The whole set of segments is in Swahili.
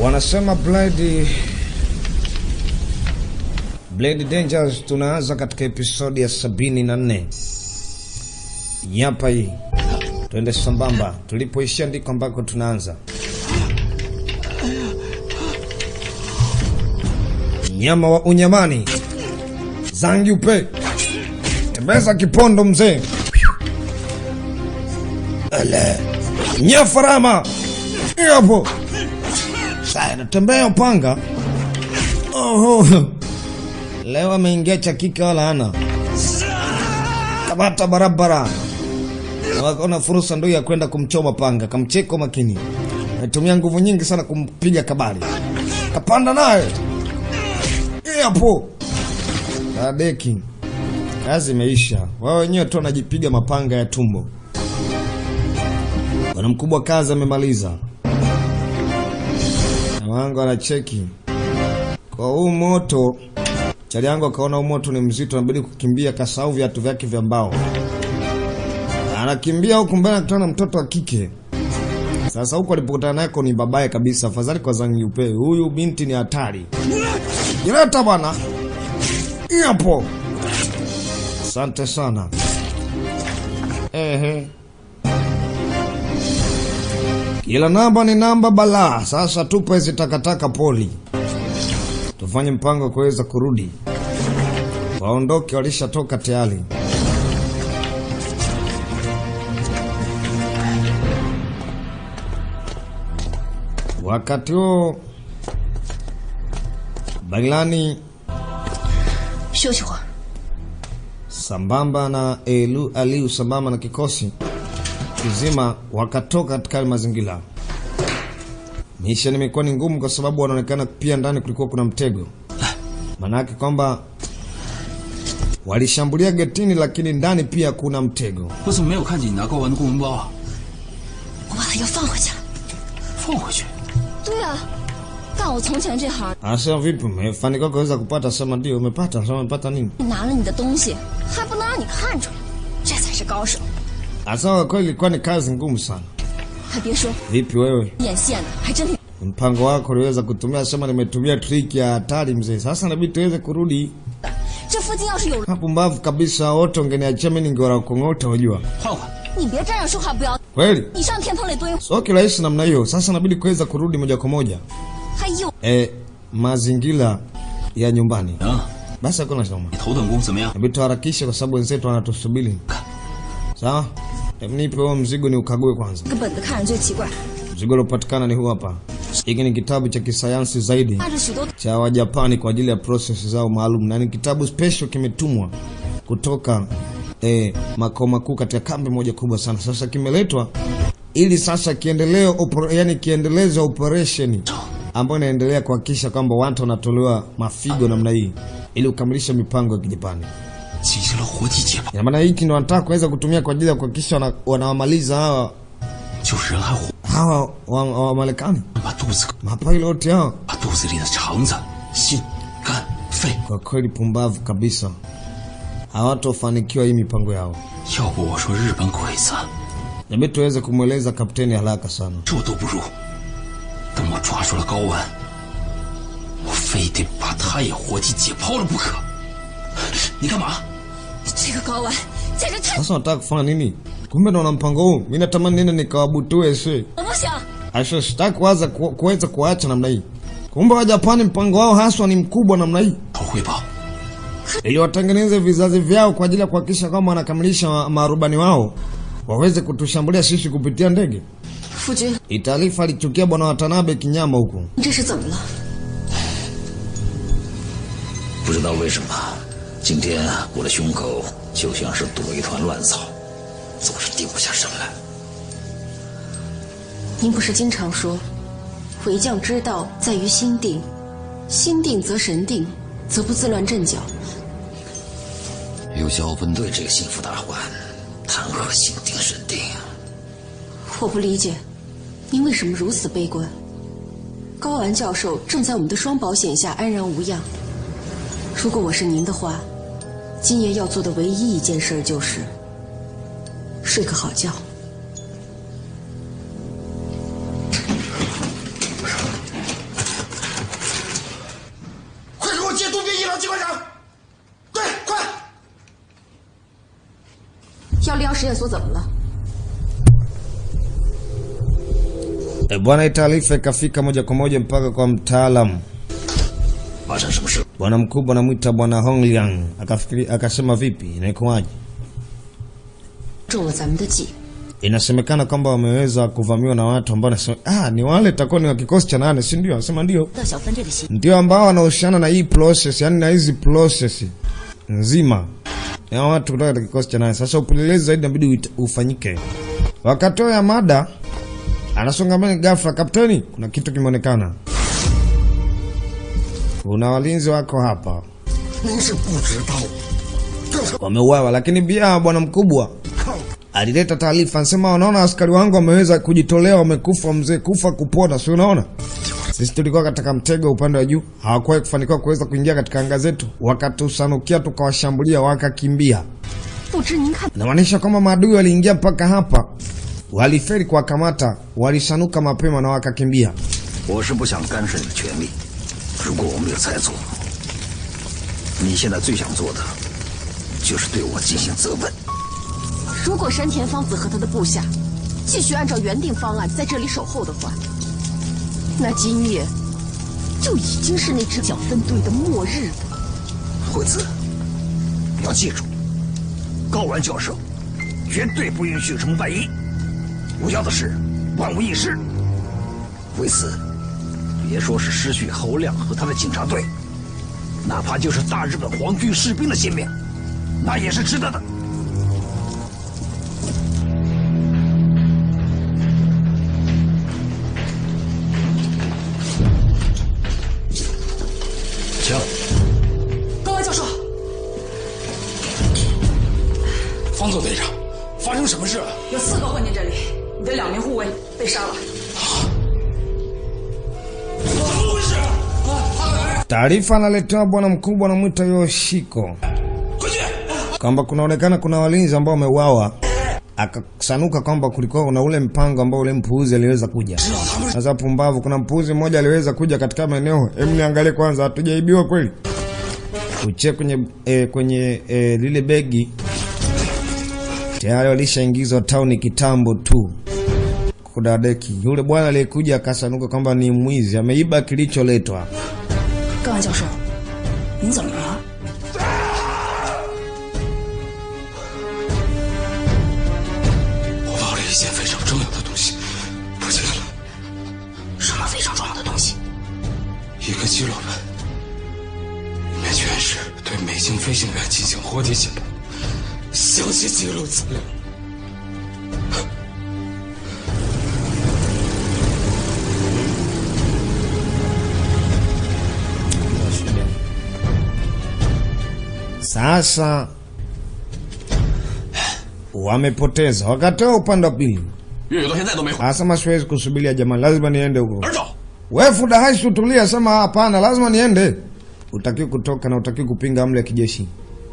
Wanasema Blade Dangers tunaanza katika episodi ya 74. Yapa hii. Twende sambamba. Tulipoishia ndiko ambako tunaanza. Nyama wa unyamani. Zangi upe. Tembeza kipondo mzee. Ele. Nyafarama. Hapo. Sasa natembea upanga. Oho. Leo ameingia cha kike wala ana. Kamata barabara. Na wakaona fursa ndio ya kwenda kumchoma panga, kamcheko makini. Ametumia nguvu nyingi sana kumpiga kabali. Kapanda naye. Hapo. Kadeki. Kazi imeisha. Wao wenyewe tu wanajipiga mapanga ya tumbo. Bwana mkubwa kazi amemaliza. Na wangu anacheki. Kwa huu moto, chali yangu akaona huu moto ni mzito, anabidi kukimbia, kasahau viatu vyake vya mbao. Anakimbia huku mbele anakutana na mtoto wa kike. Sasa huko alipokutana nako ni babaye kabisa, afadhali kwa Zhang Yupe. Huyu binti ni hatari. Ileta bwana. Hapo. Asante sana. Ehe. Kila namba ni namba balaa. Sasa tupe hizi takataka poli. Tufanye mpango wa kuweza kurudi. Waondoke, walishatoka tayari. Wakati huo Bailani 休息会儿。 sambamba na Elu Aliu sambamba na kikosi kizima wakatoka katika mazingira. Mission imekuwa ni ngumu kwa sababu wanaonekana pia ndani kulikuwa kuna mtego. Maanake kwamba walishambulia getini, lakini ndani pia kuna mtego. 我怎么没有看见你拿高丸的公文包啊？ 我把它又放回去了。 放回去？ 对啊，干我从前这行， Anasema vipi, umefanikiwa kuweza kupata? Sema ndio, umepata. Sema umepata nini? 拿了你的东西还不能让你看出来，这才是高手。 Anasema kwa kweli ilikuwa ni kazi ngumu sana. 还别说， Vipi wewe, 眼线的还真挺。 mpango wako uliweza kutumia? Sema nimetumia trick ya hatari mzee. Sasa inabidi tuweze kurudi. 这附近要是有人， Pumbavu kabisa, wote ungeniachia mimi ningewakong'ota, unajua 换换。 你别站着说话不腰， kweli. 你上天棚里蹲， So kirahisi namna hiyo. Sasa inabidi kuweza kurudi moja kwa moja 还有 mazingira ya nyumbani. 啊， Basi hakuna shida. 你头等功怎么样？ Inabidi tuharakishe kwa sababu wenzetu wanatusubiri. Sawa? Hebu nipe huo mzigo ni ukague kwanza. 这个本子看着就奇怪， Mzigo uliopatikana ni huu hapa. Hiki ni kitabu cha kisayansi zaidi 画着许多 cha Wajapani kwa ajili ya process zao maalum, na ni kitabu special kimetumwa kutoka makao makuu katika kambi moja kubwa sana. Sasa kimeletwa ili sasa kiendelee yani kiendeleze operation ambayo inaendelea kuhakikisha kwamba watu wanatolewa mafigo namna hii ili kukamilisha mipango ya Kijapani. 进行了活体解剖， Ina maana hiki ndio wanataka kuweza kutumia kwa ajili ya kuhakikisha wanawamaliza hawa 就是人还活， hawa wa Marekani 把肚子 mapilot hao. 把肚子里的肠子、心、肝、肺， Kwa kweli pumbavu kabisa, hawatofanikiwa hii mipango yao. 要不我说日本鬼子 Inabidi tuweze kumweleza kapteni haraka sana. 这都不如。等我抓住了高丸，我非得把他也活体解剖了不可。你干嘛？ 这个睾丸，简直太…… Sasa unataka kufanya nini? Kumbe ndo na mpango huu. Mimi natamani nene nikawabutue sio. 我不行， Asha sitaki kuanza kuweza kuacha namna hii. Kumbe wa Japani mpango wao haswa ni mkubwa namna hii. 头汇报， Ili watengeneze vizazi vyao kwa ajili ya kuhakikisha kwamba wanakamilisha marubani wao waweze kutushambulia sisi kupitia ndege. 夫君， Itaarifa alichukia bwana Watanabe kinyama huko. 你这是怎么了？ 不知道为什么，今天我的胸口就像是堵了一团乱草，总是定不下神来。 您不是经常说，为将之道在于心定，心定则神定，则不自乱阵脚。 有小分队这个心腹大患，谈何心定神定啊？ 我不理解，您为什么如此悲观？高丸教授正在我们的双保险下安然无恙。如果我是您的话，今夜要做的唯一一件事就是睡个好觉。实验所怎么了？ E bwana, taarifa ikafika moja kwa moja mpaka kwa mtaalamu 发生什么事？ bwana mkubwa, anamwita bwana Hongliang. Akafikiri akasema, vipi, inaikuwaje? 中了咱们的计， Inasemekana kwamba wameweza kuvamiwa na watu ambao nasema, ah, ni wale takuwa ni wa kikosi cha nane, si ndio? Anasema ndio, 到小分队的袭 ndio ambao wanahusiana na hii process, yani na hizi process nzima ya watu kutoka katika kikosi cha nane. Sasa upelelezi zaidi inabidi ufanyike. Wakati wa mada anasonga mbele, ghafla, kapteni, kuna kitu kimeonekana, kuna walinzi wako hapa 您是不知道， wameuawa, lakini pia bwana mkubwa alileta taarifa, anasema wanaona askari wangu wameweza kujitolea, wamekufa mzee, kufa kupona, si unaona? Sisi tulikuwa katika mtego upande wa juu, hawakuwahi kufanikiwa kuweza kuingia katika anga zetu, wakatusanukia, tukawashambulia, wakakimbia. 不知您看 Inamaanisha kwamba maadui waliingia mpaka hapa, waliferi kuwakamata, walisanuka mapema na wakakimbia. 我是不想干涉你的权利，如果我没有猜错，你现在最想做的就是对我进行责问。 如果山田芳子和他的部下继续按照原定方案在这里守候的话，那今夜就已经是那支小分队的末日了。 惠子，你要记住，高丸教授绝对不允许有什么万一。我要的是万无一失。为此，别说是失去侯亮和他的警察队，哪怕就是大日本皇军士兵的性命，那也是值得的。请。 高丸教授， 方佐队长，发生什么事了？ 有4个混进这里，你的2名护卫被杀了。 怎么回事？ Taarifa analetewa bwana mkubwa, anamwita Yoshiko 快去！ kwamba kunaonekana kuna walinzi ambao wameuawa. Akasanuka kwamba kulikuwa kuna ule mpango ambao ule mpuuzi aliweza kuja. Sasa pumbavu, kuna mpuuzi mmoja aliweza kuja katika maeneo. Hebu niangalie kwanza, hatujaibiwa kweli? Uche kwenye kwenye lile begi tayari walishaingizwa tauni kitambo tu. Kudadeki yule bwana aliyekuja akasanuka kwamba ni mwizi, ameiba kilicholetwa. 高丸教授，您怎么了？ 我忘了一件非常重要的东西，不见了， 什么非常重要的东西？ 一个记录本，里面全是对美军飞行员进行活体解剖详细记录资料。 Sasa wamepoteza, wakatoa upande wa pili. 月月到现在都没回， Anasema siwezi kusubiria jamani, lazima niende huko. 哪儿找？ Wewe Fudahai tulia, sema hapana, lazima niende. Utakiwi kutoka na utakiwi kupinga amri ya kijeshi,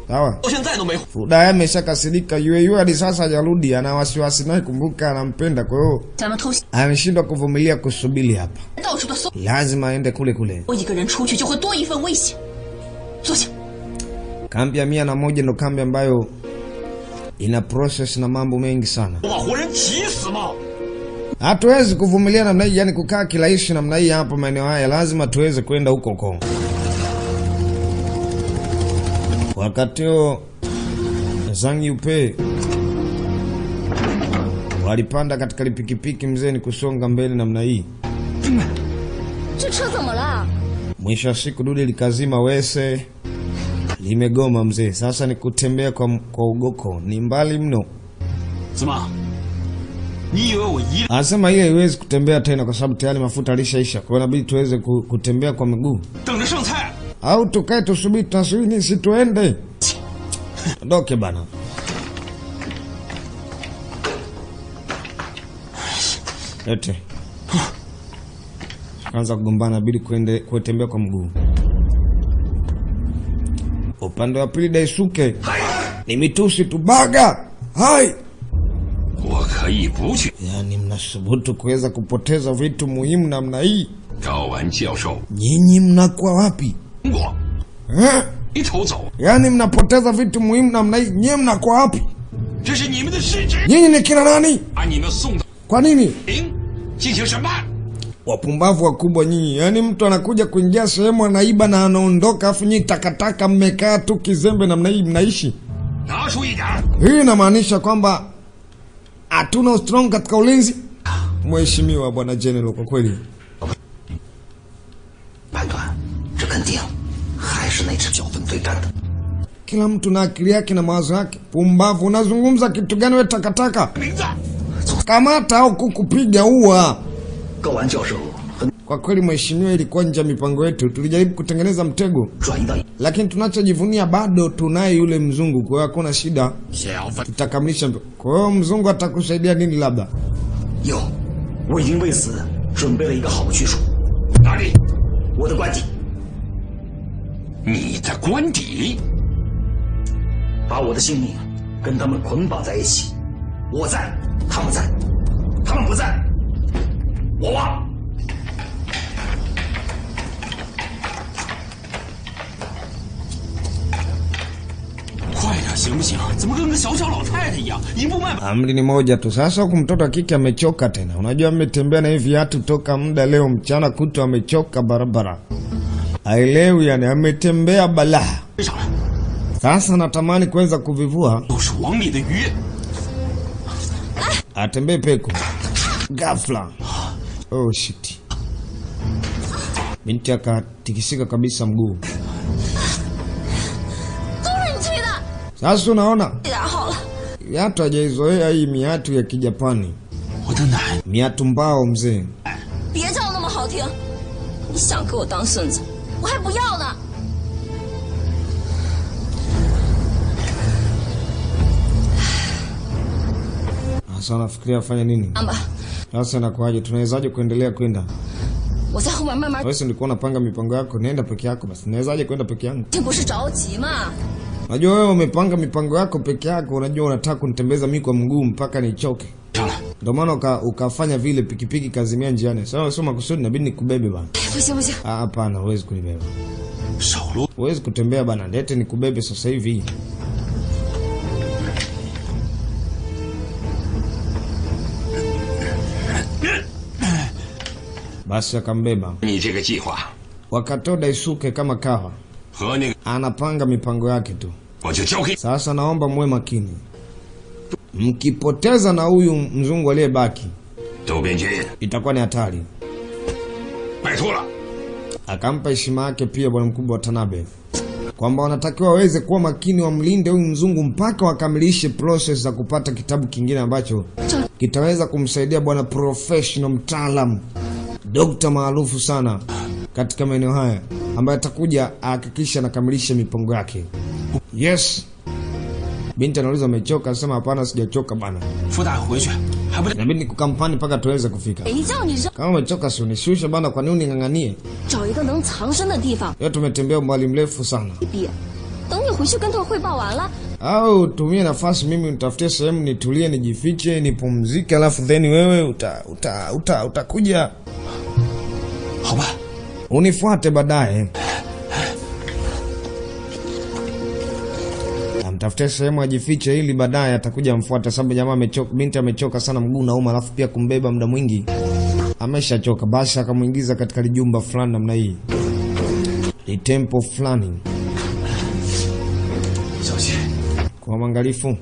sawa? 到现在都没回。 Fudahai ameshakasirika, yue yue hadi sasa hajarudi, ana wasiwasi naye, kumbuka anampenda, kwa hiyo 咱们偷袭， ameshindwa kuvumilia kusubiri hapa, 到处的搜， lazima aende kule kule. 我一个人出去就会多一份危险。坐下， Kambi ya 101 ndo kambi ambayo ina process na mambo mengi sana. 我把活人急死吗？ Hatuwezi kuvumilia namna hii, yani kukaa kirahisi namna hii hapa maeneo haya, lazima tuweze kwenda huko huko. Wakati huo Zhang Yupe walipanda katika lipikipiki mzee, ni kusonga mbele namna hii. 这车怎么了？ Mwisho wa siku dude likazima wese, limegoma mzee. Sasa ni kutembea kwa ugoko, ni mbali mno. 怎么？你以为我一 Anasema ile haiwezi kutembea tena kwa sababu tayari mafuta alishaisha, kwa hiyo inabidi tuweze kutembea kwa miguu 等着上菜？ au tukae tusubiri, tunasubiri nini? Si tuende ondoke bana. Yote anza kugombana, bidi kuende kutembea kwa mguu. Upande wa pili Daisuke ni mitusi tu, baga hai. 我可以不去。 Yani mnasubutu kuweza kupoteza vitu muhimu namna hii? 高丸教授， Nyinyi mnakuwa wapi 我 eh? 一头走， Yaani mnapoteza vitu muhimu namna hii, nyie mnakuwa wapi? Nyinyi ni kina nani? Kwa nini? Wapumbavu wakubwa nyinyi. Yaani mtu anakuja kuingia sehemu anaiba na anaondoka, afu nyinyi takataka mmekaa tu kizembe namna hii mnaishi. Hii inamaanisha kwamba hatuna strong katika ulinzi. Mheshimiwa bwana General, kwa kweli kila mtu na akili yake na mawazo yake. Pumbavu, unazungumza kitu gani wewe takataka? Kamata au kukupiga ua. Kwa kweli mheshimiwa, ilikuwa nje mipango yetu. Tulijaribu kutengeneza mtego, lakini tunachojivunia bado tunaye yule mzungu, kwa hiyo hakuna shida, tutakamilisha. Kwa hiyo mzungu atakusaidia nini labda? Amri ni moja tu. Sasa huku mtoto wa kike amechoka tena. Unajua ametembea na hivi viatu toka muda leo mchana kutwa, amechoka barabara. Haelewi yani, ametembea balaa. Sasa natamani kuweza kuvivua. Atembee peku. Ghafla. Oh shit. Binti akatikisika kabisa mguu. Sasa unaona? Miatu hajaizoea hii miatu ya Kijapani. Miatu mbao mzee. Sasa nafikiria afanye nini? Sasa inakuaje? Tunawezaje kuendelea kwenda? Wewe ulikuwa unapanga mipango yako, nenda peke yako basi. Nawezaje kwenda peke yangu? Unajua wewe umepanga mipango yako peke yako, unajua unataka kunitembeza mimi kwa mguu mpaka nichoke. Ndio maana ukafanya vile pikipiki kazimia njiani. Sasa sio makusudi, inabidi nikubebe bana. Ah, hapana, huwezi kunibeba. Huwezi kutembea bana, lete nikubebe sasa hivi. Basi akambeba. Wakatoa Daisuke kama kawa. Anapanga mipango yake tu. Sasa naomba muwe makini. Mkipoteza na huyu mzungu aliyebaki, itakuwa ni hatari. Akampa heshima yake pia bwana mkubwa wa Tanabe, kwamba wanatakiwa waweze kuwa makini, wamlinde huyu mzungu mpaka wakamilishe process za kupata kitabu kingine ambacho kitaweza kumsaidia bwana professional mtaalam, dokta maarufu sana katika maeneo haya, ambaye atakuja ahakikisha nakamilisha mipango yake. Yes. Binti anauliza amechoka, anasema hapana sijachoka bana. Inabidi nikukampani mpaka tuweze kufika. Kama umechoka si unishushe bana, kwa nini uning'ang'anie? Leo tumetembea umbali mrefu sana. Au tumie nafasi mimi nitafutie sehemu nitulie, nijifiche, nipumzike, alafu then wewe utakuja. Unifuate baadaye. Amtafute sehemu ajifiche ili baadaye atakuja mfuate, sababu jamaa amechoka, binti amechoka sana, mguu unauma, alafu pia kumbeba muda mwingi ameshachoka. Basi akamuingiza katika lijumba fulani namna hii, ni temple fulani. Kwa mwangalifu.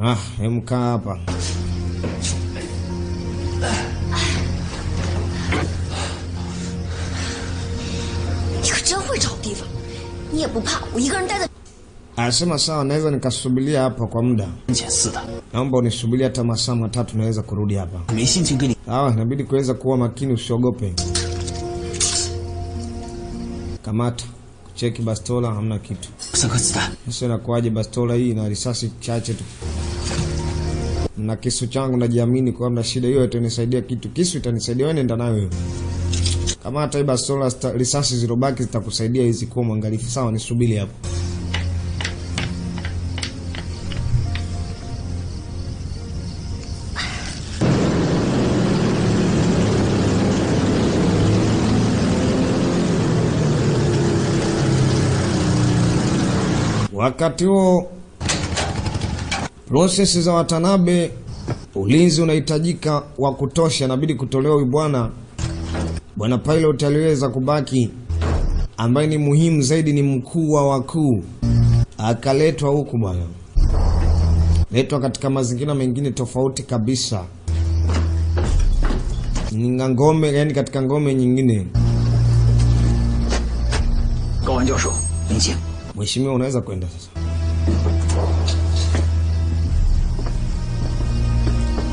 Ah, hemka hapa. Anasema sawa, naweza nikasubiria hapa kwa muda. Naomba unisubirie hata masaa matatu, naweza kurudi hapa. Sawa, inabidi kuweza kuwa makini, usiogope. Kamata, kucheki bastola, hamna kitu. Sasa inakuaje bastola hii na risasi chache tu? Na kisu changu najiamini kwa hamna shida, hiyo itanisaidia kitu. Kisu itanisaidia, wewe nenda nayo hiyo. Kama hata hii bastola risasi zilobaki zitakusaidia hizi, kuwa mwangalifu. Sawa, nisubiri hapo. Wakati huo process za Watanabe, ulinzi unahitajika wa kutosha, inabidi kutolewa huyu bwana. Bwana pilot aliweza kubaki, ambaye ni muhimu zaidi, ni mkuu wa wakuu, akaletwa huku bwana, letwa katika mazingira mengine tofauti kabisa, ni ngome, yani katika ngome nyingine. 高安教授，您请。 Mheshimiwa, unaweza kwenda sasa.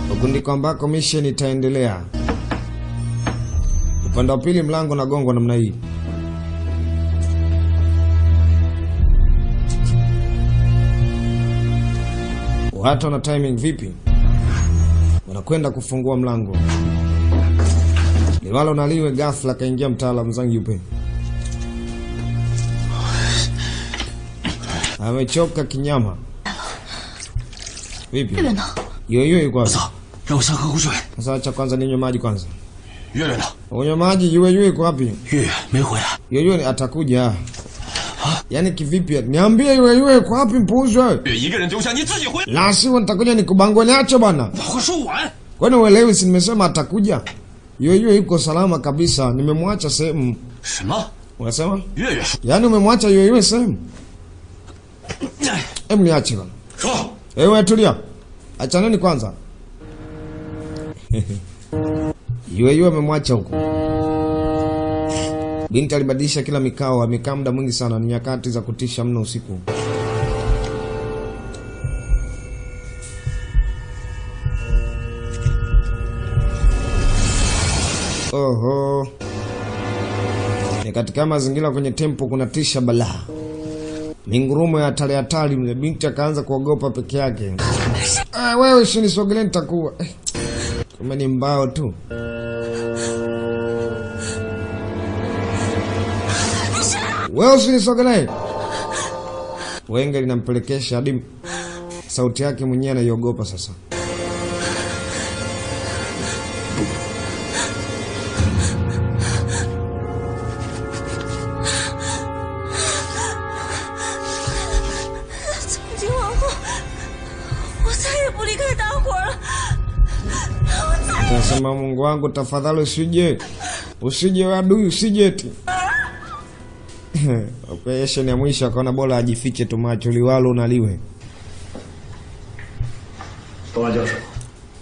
Huku ndiko ambako mission itaendelea. Upande wa pili mlango unagongwa namna hii. Watu wana timing vipi? Wanakwenda kufungua mlango. Liwalo na liwe, ghafla kaingia mtaalamu Zhang Yupe. Amechoka kinyama. Vipi? 月月呢？ Yoyo yuko wapi? 走，让我先喝口水。 Sasa acha kwanza ninywe maji kwanza. 月月呢？ Unywe maji, yue yue yuko wapi? 月月没回来。 Yue yue atakuja. Yaani kivipi? Niambie yue yue yuko wapi mpuuzi wewe? 一个人丢下你自己回， La sivyo nitakuja nikubangue nacho bwana. 把话说完。 Kwani uelewi si nimesema atakuja? Yue yue yuko salama kabisa. Nimemwacha sehemu. 什么？ Unasema? 月月说， Yaani umemwacha yue yue sehemu? Hebu niache bwana. 说， Ewe tulia. Achaneni kwanza. Yue yue amemwacha huko. Binti alibadilisha kila mikao, amekaa muda mwingi sana, ni nyakati za kutisha mno usiku. Oho. Ni katika mazingira kwenye tempo kuna tisha balaa. Mingurumo ya hatari hatari, mle binti akaanza kuogopa peke yake. Ah, wewe usinisogelee nitakuwa. Kumbe ni mbao tu. Wewe usinisogelee. Wenge linampelekesha hadi sauti yake mwenyewe anaiogopa sasa. 从今往后，我再也不离开大伙儿了。 Nasema Mungu wangu tafadhali usije. Usije we adui usije eti. Operation ya mwisho akaona bora ajifiche tu macho liwalo na liwe. 高安教授，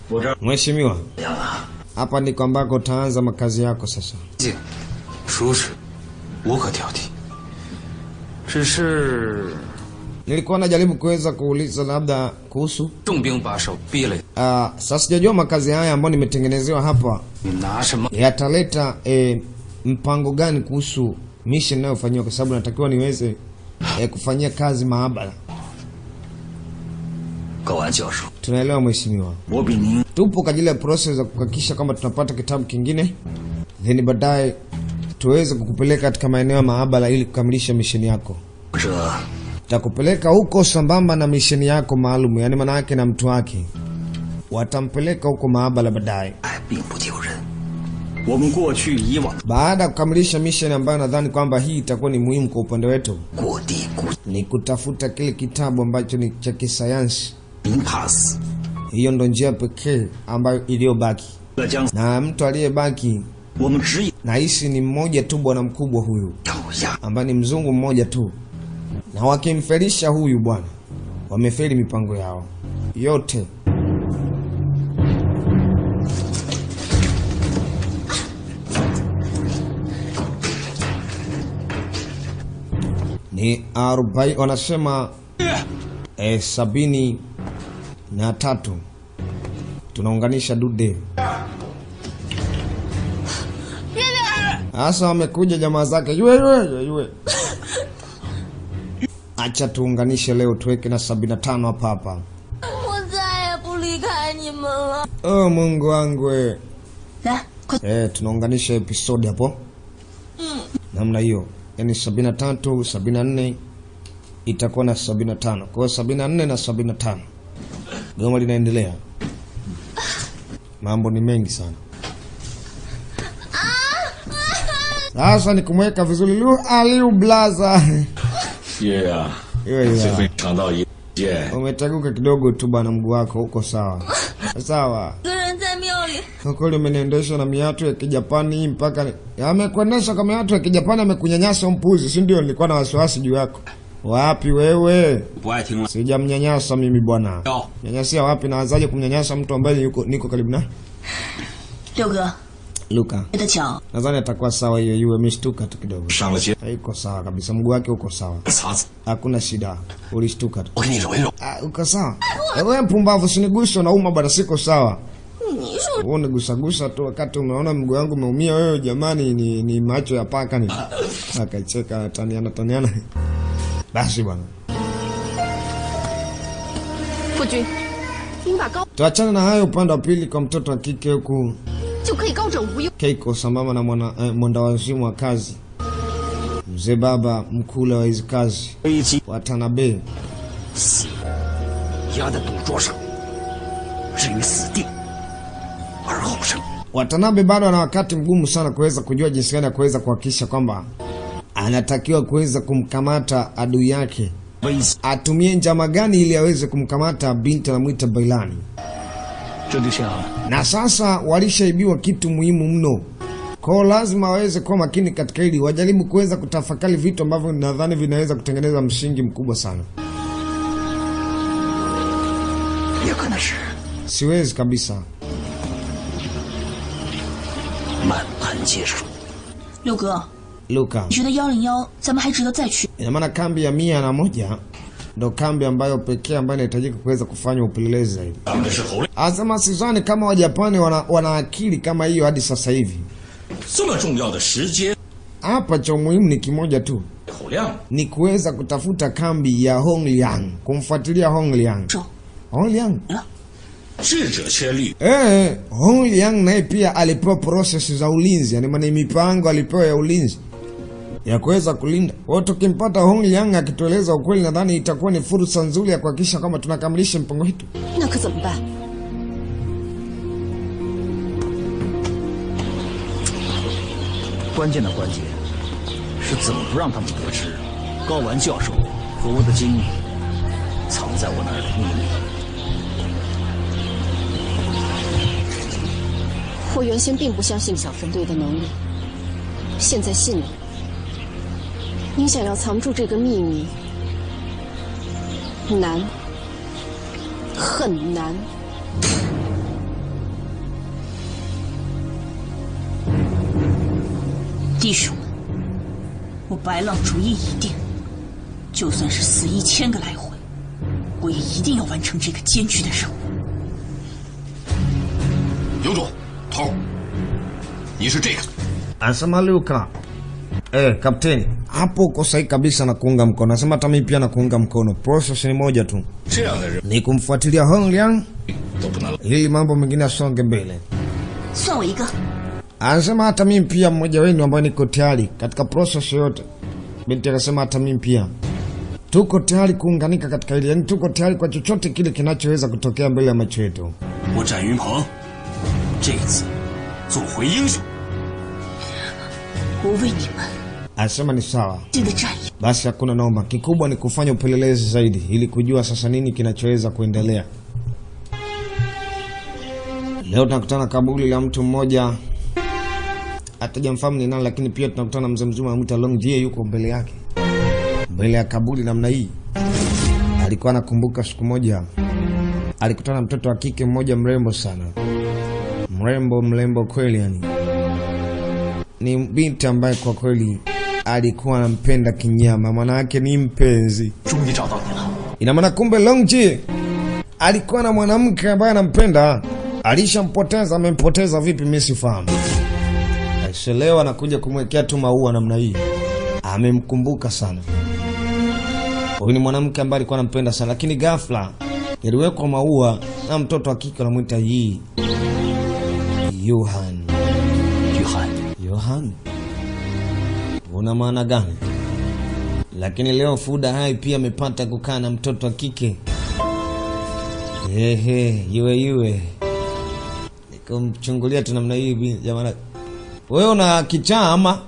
我这儿 Mheshimiwa, 怎样了？ hapa ndiko ambako utaanza makazi yako sasa. 静，舒适，无可挑剔。只是 Nilikuwa najaribu kuweza kuuliza labda kuhusu 重兵把守壁垒， sasa sijajua makazi haya ambayo nimetengenezewa hapa 你拿什么？ yataleta mpango gani kuhusu mission inayofanyiwa, kwa sababu natakiwa niweze kufanyia kazi maabara. 高安教授， Tunaelewa mheshimiwa. 我比您 Tupo kwa ajili ya process ya kuhakikisha kwamba tunapata kitabu kingine, then baadaye tuweze kukupeleka katika maeneo ya maabara ili kukamilisha misheni yako. 这 Takupeleka huko sambamba na misheni yako maalum, yani maana yake na mtu wake watampeleka huko maabara baadaye, 哎并不丢人。我们过去以往 baada ya kukamilisha misheni ambayo nadhani kwamba hii itakuwa ni muhimu kwa upande wetu, 过低估 ni kutafuta kile kitabu ambacho ni cha kisayansi. 您怕死， Hiyo ndo njia pekee ambayo iliyobaki, 那将 na mtu aliyebaki 我们只有 nahisi ni mmoja tu, bwana mkubwa huyu 咬牙 ambaye ni mzungu mmoja tu, na wakimfelisha huyu bwana, wamefeli mipango yao yote. Ni 40 wanasema 73 tunaunganisha dude. Sasa wamekuja jamaa zake yue yue yue. Acha tuunganishe leo tuweke na 75 hapa hapa. 我再也不离开你们了。 Oh, Mungu wangu we. 来，快 Tunaunganisha episode hapo namna hiyo, yaani 73, 74 itakuwa na 75. Kwa hiyo 74 na 75 goma linaendelea. Mambo ni mengi sana. Sasa ni kumweka vizuri Lu Aliu Blaza. 月月啊， Iwe 最 iwe. 会尝到一件 Umeteguka kidogo tu bwana, mguu wako uko sawa. Sawa. 一个人在庙里， Kwa kweli umeniendesha na miatu ya Kijapani mpaka amekuendesha kwa miatu ya Kijapani, amekunyanyasa mpuzi, si ndio? Nilikuwa na wasiwasi juu yako. Wapi wewe? 不爱听了。 Sijamnyanyasa mimi bwana. Yo. Nyanyasia wapi? Naanzaje kumnyanyasa mtu ambaye yuko niko karibu naye? 六哥， Luka. 你的脚 Nadhani atakuwa sawa hiyo, yule ameshtuka tu kidogo. 上了街， Haiko sawa kabisa, mguu wake uko sawa. 擦擦， Hakuna shida. Ulishtuka tu. 我给你揉一揉。 Ah, uko sawa? Wewe mpumbavu, usiniguse, unauma bwana, siko sawa. 你说 Wewe unigusagusa tu wakati umeona mguu wangu umeumia wewe, jamani, ni macho ya paka ni. Akacheka taniana taniana. Basi bwana. 夫君，您把高 Tuachane na hayo, upande wa pili kwa mtoto wa kike huku 就可以高枕无忧。 Keiko sambamba na mwendawazimu wa kazi mzee baba mkula wa hizi kazi 危机 Watanabe. 死压在赌桌上，置于死地而后生。 Watanabe bado ana wakati mgumu sana kuweza kujua jinsi gani ya kuweza kuhakikisha kwamba anatakiwa kuweza kumkamata adui yake, 危机， atumie njama gani ili aweze kumkamata binti anamwita Bailani. 这就像 Na sasa walishaibiwa kitu muhimu mno, kwao lazima waweze kuwa makini katika hili, wajaribu kuweza kutafakari vitu ambavyo nadhani vinaweza kutengeneza msingi mkubwa sana. 也可能是 Siwezi kabisa. 满盘皆输。 六哥， Luka, 你觉得101咱们还值得再去？ ina maana kambi ya 101 ndo kambi ambayo pekee ambayo inahitajika kuweza kufanya upelelezi zaidi. 咱们的是侯亮， Anasema sidhani kama Wajapani wana akili kama hiyo hadi sasa hivi. 这么重要的时间， Hapa cha umuhimu ni kimoja tu, 侯亮 ni kuweza kutafuta kambi ya Hong Liang, kumfuatilia Hong Liang. 说 Hong Liang 智者千虑， Hong Liang naye pia alipewa process za ulinzi, yani maana mipango alipewa ya ulinzi ya kuweza kulinda. Kwa hiyo tukimpata Hong Liang akitueleza ukweli, nadhani itakuwa ni fursa nzuri ya kuhakikisha kwamba tunakamilisha mpango wetu. 那可怎么办？ 关键的关键是怎么不让他们得知高丸教授和我的经藏在我那儿的秘密。 我原先并不相信小分队的能力，现在信了。您想要藏住这个秘密，难，很难。 弟兄们，我白浪主意已定，就算是死1000个来回，我也一定要完成这个艰巨的任务。 有种，头，你是这个。 Anasema Luka, kapteni, hapo uko sahihi kabisa na kuunga mkono. Anasema hata mimi pia na kuunga mkono. Process ni moja tu, 这样的人 ni kumfuatilia Hong Liang 都不能 ili mambo mengine yasonge mbele. 算我一个。 Anasema hata mimi pia mmoja wenu ambaye niko tayari katika process yoyote. Binti akasema hata mimi pia tuko tayari kuunganika katika hili, yani tuko tayari kwa chochote kile kinachoweza kutokea mbele ya macho yetu. 我展云鹏，这次做回英雄。 我为你们 Anasema ni sawa, 这个战役， basi hakuna noma. Kikubwa ni kufanya upelelezi zaidi ili kujua sasa nini kinachoweza kuendelea. Leo tunakutana kaburi la mtu mmoja hatajamfahamu ni nani, lakini pia tunakutana mzee mzima anamuita Long Jie, yuko mbele yake, mbele ya kaburi namna hii. Alikuwa anakumbuka siku moja alikutana na mtoto wa kike mmoja mrembo sana, mrembo mrembo kweli, yani ni binti ambaye kwa kweli alikuwa anampenda kinyama, maana yake ni mpenzi. 终于找到你了， Ina maana kumbe Long Jie alikuwa na mwanamke ambaye anampenda, alishampoteza. Amempoteza vipi? Mimi sifahamu. Leo anakuja kumwekea tu maua namna hii, amemkumbuka sana. Huyu ni mwanamke ambaye alikuwa anampenda sana, lakini ghafla iliwekwa maua na mtoto wa kike anamuita Yi Yohan. 雨涵， Yohan, una maana gani? Lakini leo Fuda Hai pia amepata kukaa na mtoto wa kike. Ehe, yue yue, nikumchungulia tu namna hii jamani. Wewe una kichaa ama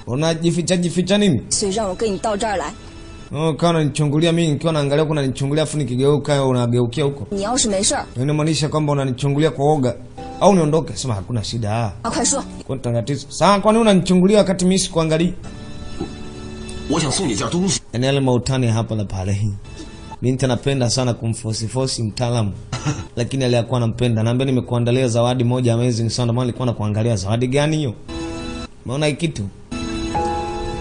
unajificha jificha nini? 所以让我跟你到这儿来， Oh, kama unanichungulia mimi nikiwa naangalia huko unanichungulia afu nikigeuka unageukia huko. 你要是没事儿， Inamaanisha kwamba unanichungulia kwa oga au niondoke? Sema hakuna shida. 啊，快说， Kwa tatizo. Sasa kwani unanichungulia wakati mimi sikuangalii? 我想送你件东西。 Yaani yale mautani hapa na pale. Binti anapenda sana kumfosi fosi mtaalamu. Lakini aliyekuwa anampenda, naambia nimekuandalia zawadi moja amazing sana, maana alikuwa anakuangalia zawadi gani hiyo? Maona hii kitu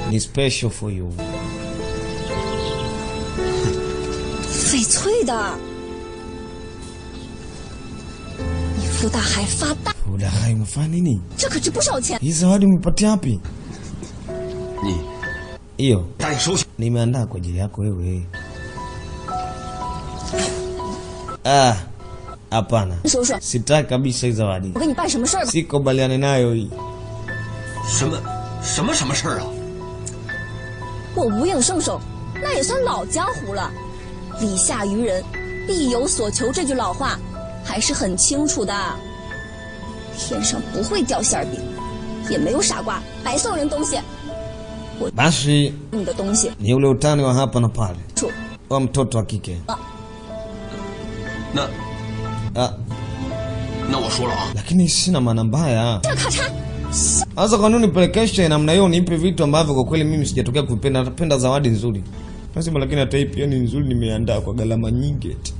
ni special for you. 翡翠的。你傅大海发大， Udahai umefanya nini? 这可值不少钱。 Hii zawadi umepatia wapi? 你 Hiyo 答应收下。 nimeandaa kwa ajili yako wewe. Ah, hapana. 说说， Sitaki kabisa hii zawadi. 我给你办什么事儿吧？ Sikubaliani nayo hii. 什么什么什么事儿啊？ 我无影圣手，那也算老江湖了。礼下于人，必有所求，这句老话还是很清楚的。天上不会掉馅儿饼，也没有傻瓜白送人东西。 Basi 你的东西 ni ule utani wa hapa na pale 处 wa mtoto wa kike. 那 Ah, 那我说了啊， lakini sina maana mbaya. 这咔嚓， Sasa kwa nini unipelekeshe namna hiyo, nipe vitu ambavyo kwa kweli mimi sijatokea kuvipenda? Napenda zawadi nzuri. Nasema lakini hata hii pia ni nzuri, nimeandaa kwa gharama nyingi eti.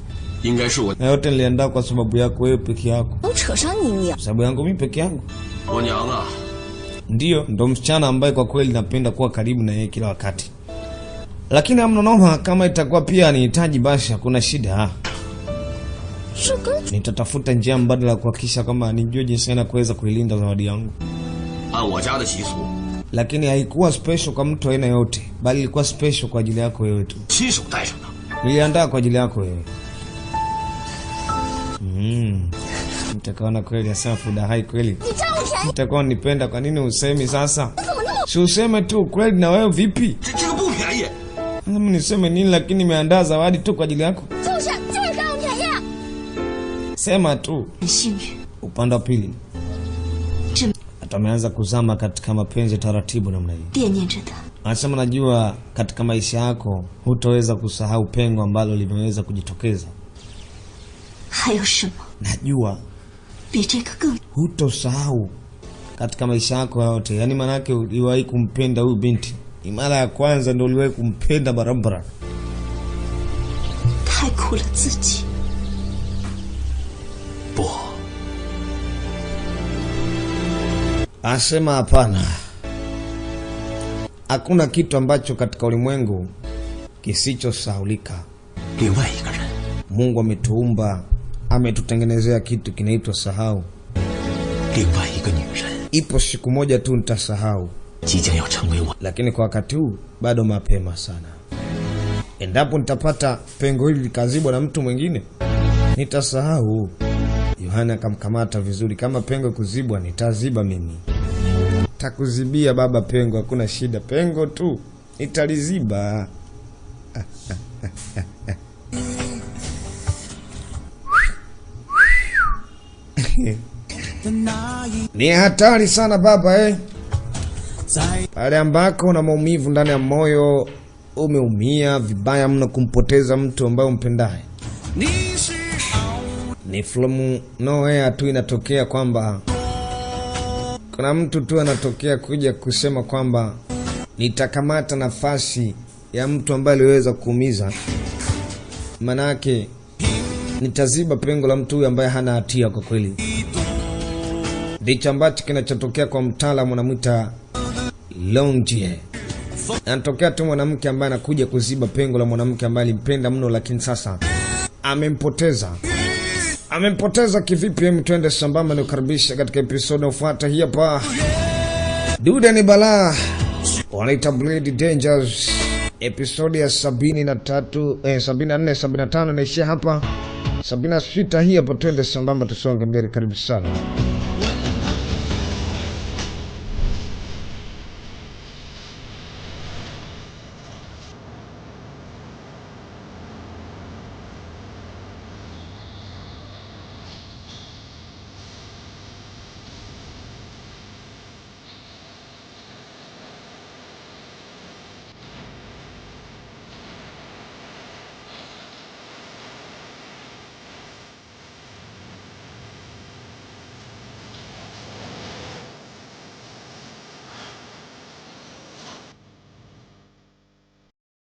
应该是我 Na yote niliandaa kwa sababu yako wewe peke yako. 都扯上你你 Sababu yangu mimi peke yangu. 我娘啊， Ndiyo, ndo msichana ambaye kwa kweli napenda kuwa karibu na yeye kila wakati. Lakini hamna noma, kama itakuwa pia nihitaji basi hakuna shida. 这跟 Nitatafuta njia mbadala ya kuhakikisha kwamba nijue jinsi gani ya kuweza kuilinda zawadi yangu. 按我家的习俗， Lakini haikuwa special kwa mtu aina yote, bali ilikuwa special kwa ajili yako wewe tu. 亲手戴上的。 Niliandaa kwa ajili yako wewe. Mtakaona kweli asema Fudahai kweli. 你占我便宜， Mtakuwa nipenda kwa nini usemi sasa? 怎么那么 Si useme tu kweli na wewe vipi? 这这个不便宜， Sasa mimi niseme nini lakini nimeandaa zawadi tu kwa ajili yako. 就是就是占我便宜？ Sema tu. 很幸运， Upande wa pili. 这 Hata ameanza kuzama katika mapenzi taratibu namna hii. 惦念着他， Anasema najua katika maisha yako hutoweza kusahau pengo ambalo limeweza kujitokeza. 还有什么 Najua 比这个更 hutosahau katika maisha yako yote. Yaani maanake uliwahi kumpenda huyu binti. Ni mara ya kwanza ndio uliwahi kumpenda barabara. 太苦了自己？ 不， Asema hapana, hakuna kitu ambacho katika ulimwengu kisichosahaulika. 另外一个人， Mungu ametuumba, ametutengenezea kitu kinaitwa sahau. 另外一个女人， Ipo siku moja tu nitasahau, 即将要成为我 lakini kwa wakati huu bado mapema sana. Endapo nitapata pengo hili likazibwa na mtu mwingine, nitasahau. Yohana akamkamata vizuri, kama pengo kuzibwa, nitaziba mimi. Takuzibia baba pengo, hakuna shida, pengo tu nitaliziba. Ni hatari sana baba eh? Pale ambako una maumivu ndani ya moyo, umeumia vibaya mno kumpoteza mtu ambaye umpendaye. Ni from nowhere tu inatokea kwamba kuna mtu tu anatokea kuja kusema kwamba nitakamata nafasi ya mtu ambaye aliweza kuumiza, manake nitaziba pengo la mtu huyu ambaye hana hatia. Kwa kweli ndicho ambacho kinachotokea kwa mtaalamu anamwita Longjie. Anatokea tu mwanamke ambaye anakuja kuziba pengo la mwanamke ambaye alimpenda mno, lakini sasa amempoteza. Amempoteza kivipi? Hem, twende sambamba nikukaribisha katika episode inayofuata hii hapa. Dude ni balaa, wanaita Blade Dangers, episode ya 73, 74, 75 inaishia hapa. 76 hii hapa, twende sambamba tusonge mbele. Karibu sana.